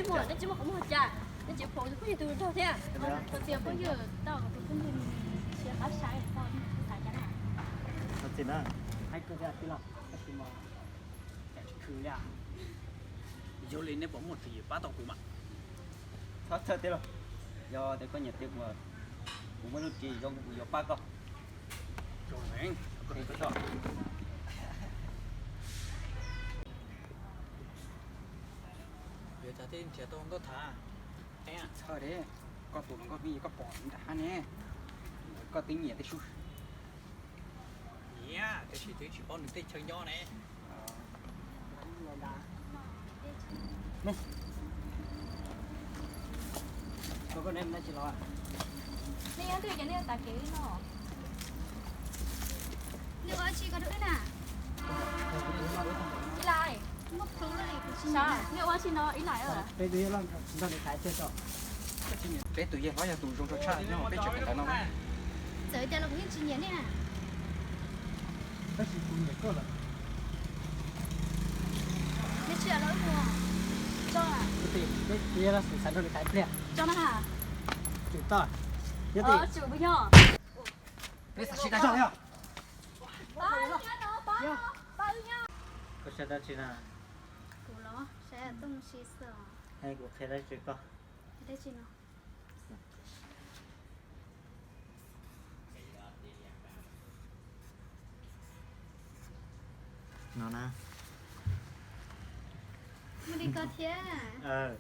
Muaj, neb tsis muaj qhov muag cas, neb tsis pom tus phooj ywg tus nraug thiab. Tau tias phooj ywg tau tus phooj ywg siab qab sai tau xav cas na. Hais kawg tiag los, tab sis mas cas tsis khwv li. Yog li neb puas muaj tswv yim pab tau kuv mas? Txhob txhawj tiag los, yog tias koj nyiam tiag kuv, kuv muaj lub tswv yim zoo kuv yuav pab koj. Zoo heev, koj tso. Yuav cas thiaj nrhiav tau nkauj tham? Txhob li, koj tus hluas nkauj hnub ib koj pom nram hab ne, koj twb nyiam tej sub. Nyiam, tiam sis twb tsis paub nws tej chaw nyob ne. Koj ne, neb tsis los? Nej nyob twg ces nej tas kev no. Nej ua tsi koj wb na? Ib lais. Nej ua tsi no ib lais? Peb tus yawg hlob yog tus zoo rau tshaj nyob peb tsev kawm ntawv no. Txawm tias los kuv yeej tsis nyiam nej na. Tab sis kuv nyiam koj lawm. Nej tsis los wb mus tso. Peb tus yawg hlob xav nrog nws tham ib pliag. Tso na. Tsum toj. Nyob twg? Tsum puas yog? Peb xav sib tag zog yog. Koj saib dab tsi na? Kuv los saib tooj si xwb. Kuv qhia dab tsi koj? Dab tsi no? No na. Muaj li ko thiab.